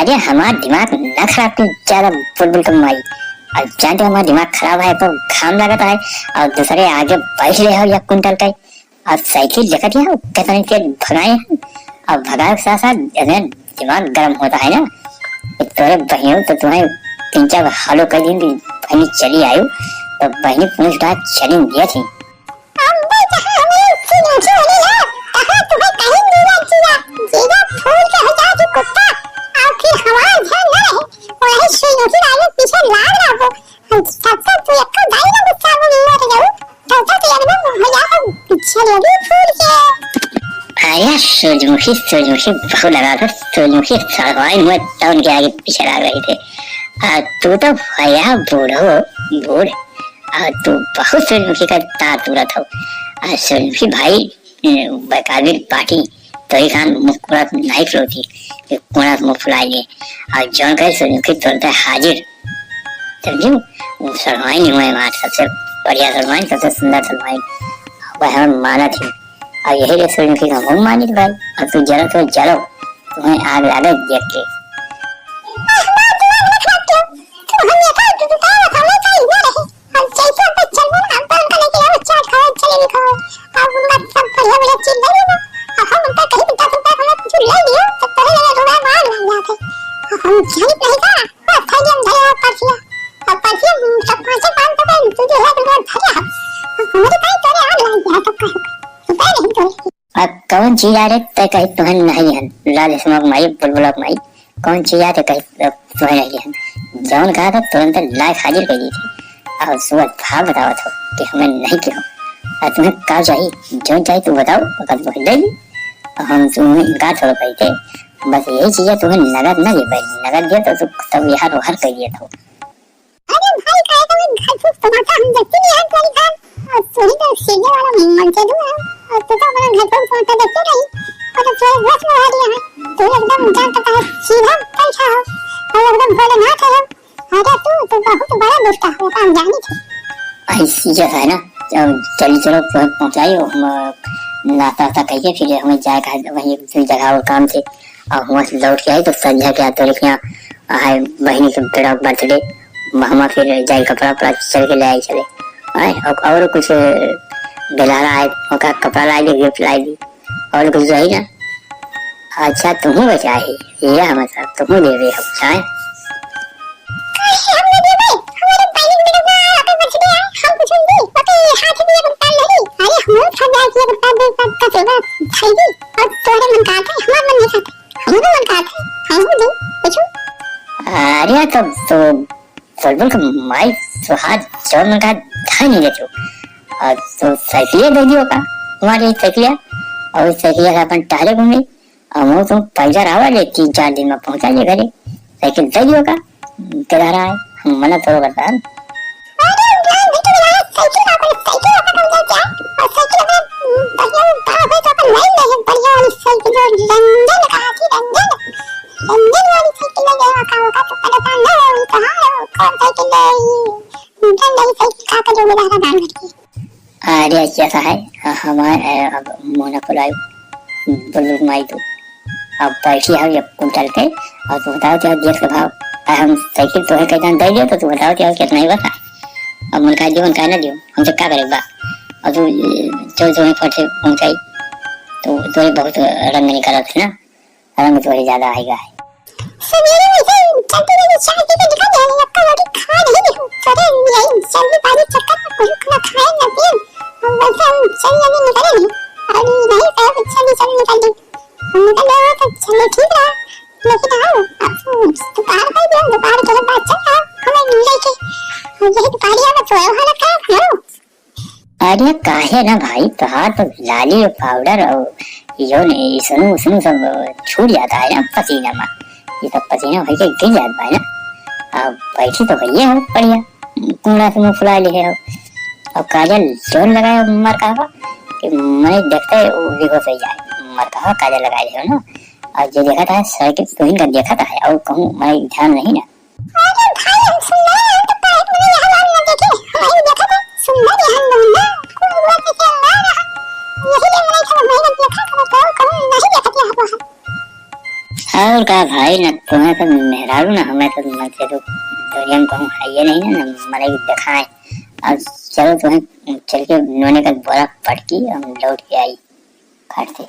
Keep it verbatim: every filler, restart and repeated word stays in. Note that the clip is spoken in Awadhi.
ये हमार दिमाग ना खराब की ज्यादा बुलबुल के माई। अब जानते हो हमार दिमाग खराब है तो घाम लागत है और दूसरे आगे बैठ रहे हो एक कुंटल के और साइकिल देखत हो कितनी तेज भगाए हैं। और भगाए के साथ साथ इतने दिमाग गर्म होता है ना कि तोरे बहिनों तो तुम्हें तीन चार हालो कर दिन बहनी चली आयु तो बहनी पूछ डांट चली दिया थी। अम्बे जहाँ हमें उससे नीचे होने यार, तहाँ तुम्हें कहीं नहीं रख जीजा। जीजा फूल के हो जाओ जी कुत्ता, और फिर हमारा ध्यान न रहे, वही सुई नोकी वाले पीछे लाग रहा हो। हम सबसे तू एक दाई ना गुस्सा में नहीं हो जाओ, तब तक एकदम हो जाओ पीछे लगी फूल के। अरे सूरजमुखी, सूरजमुखी बहुत लगा था, सूरजमुखी सड़वाइन हुआ तो उनके आगे पीछे लाग रही थी। आ, तू तो भैया बूढ़ो, बूढ़। आ, तू बहुत सूरजमुखी का तार तुरत हो। आ, सूरजमुखी भाई, ए, बेकाबिल पार्टी, तोरी खान मुँह कोड़ा नाई फुलौती, कि कोड़ा से मुँह फुलाई ले। आ, जौन कहे सूरजमुखी तुरंत हाजिर। समझू? वो सड़वाइन हुए हमार सबसे बढ़िया सड़वाइन, सबसे सुंदर सड़वाइन। वह हम मानत ही। आ, यही लिए सूरजमुखी का हम मानित भाई। और तू जरो तो जरो, तुम्हें आग लागे देख के। हम जैसे अब चल रहे हैं, हम तो उनका लेके आओ, चाट खाओ, जलेबी खाओ, और उनका सब बढ़िया बढ़िया चीज ले लेना। और हम उनका कहीं भी दस रुपया हमें कुछ ले लियो, तो पहले लगे रुपया मार लग जाते। और हम जानित नहीं का, बस थैली हम धरे और पर्चिया, और पर्चिया सब पाँचे पाँच सौ का, तू जो है, तुमने धरे हम, और हमारे पास तोरे आग लग गया, तो कहो, रुपया नहीं तोरे। अब कौन चीज आ रे, तय कही तुहन नहीं हन, लाल स्मोक माई, बुलबुला माई, कौन चीज आ रे कही तुहन नहीं हन। जौन कहा था तुरंत लायक हाजिर कर दी थी। और सुअत भाव बतावत हो कि हमें नहीं किहो। और तुम्हें का चाहिए, जौन चाहिए तू बताओ, अगर तुम्हें ले ली, और हम तुम्हें इनकार थोड़ा करी थे। बस यही चीज है, तुम्हें नगद ना दे पाई, नगद दिया तो तू तब यहाँ रोहर कर दिया था। अरे भाई, काहे का मैं घर फूस कमाता हम जैसे भी है तेरी घर। और तू ही तो सीधे वाला मन से दूर है। और तू तो अपना घर फूस कमाता जैसे नहीं। और तो तेरे बस में आ रही है। तू एकदम जान पता है, सीधा पैसा हो। और एकदम भोलेनाथ है। अरे तू, तू बहुत बड़ा दुष्टा हो, काम जानी थी। ऐसी जगह है ना, जब चली चलो पहुँचाई, हम नाश्ता वास्ता कहिए, फिर हमें जाए का वहीं एक जगह और काम से। और वहाँ से लौट के आई तो संझा के आते रखिया, आए बहनी के बेटा का बर्थडे, हम फिर जाए कपड़ा उपड़ा चल के ले आई चले। आए, और, और कुछ बेलारा आए, ओका कपड़ा लाई दी, गिफ्ट लाई दी, और कुछ चाहिए ना? अच्छा, तुहूँ बचा है, ये हमारे साथ तुहूँ दे दे हम, आए। काहे हम ना देबे? हमारे बहिन के बेटा का बर्थडे है, हम कुछ दी, ओके हाथ दिए कुछ ताल नहीं। अरे हम लोग सब जाए किए कुछ ताल दे, सब का सेवा खाई दी। और तोहरे मन का है, हमार मन नहीं खाता। हम लोग मन का है, हम लोग दी, कुछ। अरे तो, तो बुलबुल का माई सुहाग जौन मन का धाय नहीं देती। और तो साइकिल दे दियो का, हमारी साइकिल। और साइकिल अपन टहले घूमी। अब वो तो पैदल आवा ले, तीन चार दिन में पहुंचा ले घरे। साइकिल दे दियो का, के घर आए, हम मना थोड़ा करता है। अरे, उनका घर के किनारे साइकिल रखा है, साइकिल रखा है, हम जाते हैं। और साइकिल अपना, हम्म, बढ़िया दाम है तो अपन ले ले, बढ़िया वाली साइकिल जो रंजन कहा थी, रंजन, रंजन वाली साइकिल ले ले, का होगा तो परेशान ना हो, कहाँ हो, कौन साइकिल ले, रंजन वाली साइकिल का, का जो मिला रहा दाम करके। अरे, ऐसा है, हमार, अ, अब मुँह ना फुलायो, बुलबुल माई तू। अब बैठी है एक कुंटल के, और तू बताओ तो देख के भाव। आ, हम साइकिल तोहे के जान दे दियो, तो तू बताओ तो कितना ही बता। अब मन का दियो, मन का ना दियो, हम तो का करे बा। और तू, अ, जो, जो है फटे पहुँचाई, तो तोरे बहुत रंग निकलत है ना। रंग तोहरे ज्यादा आएगा है। सवेरे वैसे चलते रहने चाय पी के निकल जाए, आपका रोटी खा नहीं देखो। अरे यही जल्दीबाजी चक्कर में कुछ ना खाए ना पिए, हम वैसे हम चल जल्दी निकले नहीं। और नहीं कहे तो चल चल निकल गई। हम निकल गए हो तो चलो ठीक रहा, लेकिन आओ अब दोपहर कर दो, दोपहर के बाद चल आओ हमें लेके। और यही दोपहरिया में सोए हो लगा है। अरे काहे ना भाई, तोहार तो लाली और पाउडर और यो नहीं, इसनू, उसनू सब छूट जाता है ना पसीना में। ये सब पसीना होके गिर जात बा ना। अब बैठी तो भैया हो बढ़िया, कुंगड़ा से मुंह फुला लिए हो। अब काजल जोर लगाए मर कहा कि मने देखते वो बेहोश हो जाए। मर कहा काजल लगाए हो ना। और जो देखा था सर के तुहिन का देखा था और कहूँ मैं ध्यान नहीं ना। अरे भाई, हम सुन रहे हैं, तो काहे तुमने यहाँ लाल ना देखे? हमारे भी देखा था, सुंदर यहाँ लोग ना, कुल हुआ के क्या ला रहा? यही ले मनाई था, भाई ने देखा था, तो कहूँ नहीं देखा था यहाँ पर। और का भाई, ना तुम्हें तो मेहरारू ना हमें तो, मैं तो दुनिया में कहूँ है ये नहीं ना, ना मरे की देखाए। और चलो तुम्हें चल के नोने का बोरा पटकी, हम लौट के आई घर से।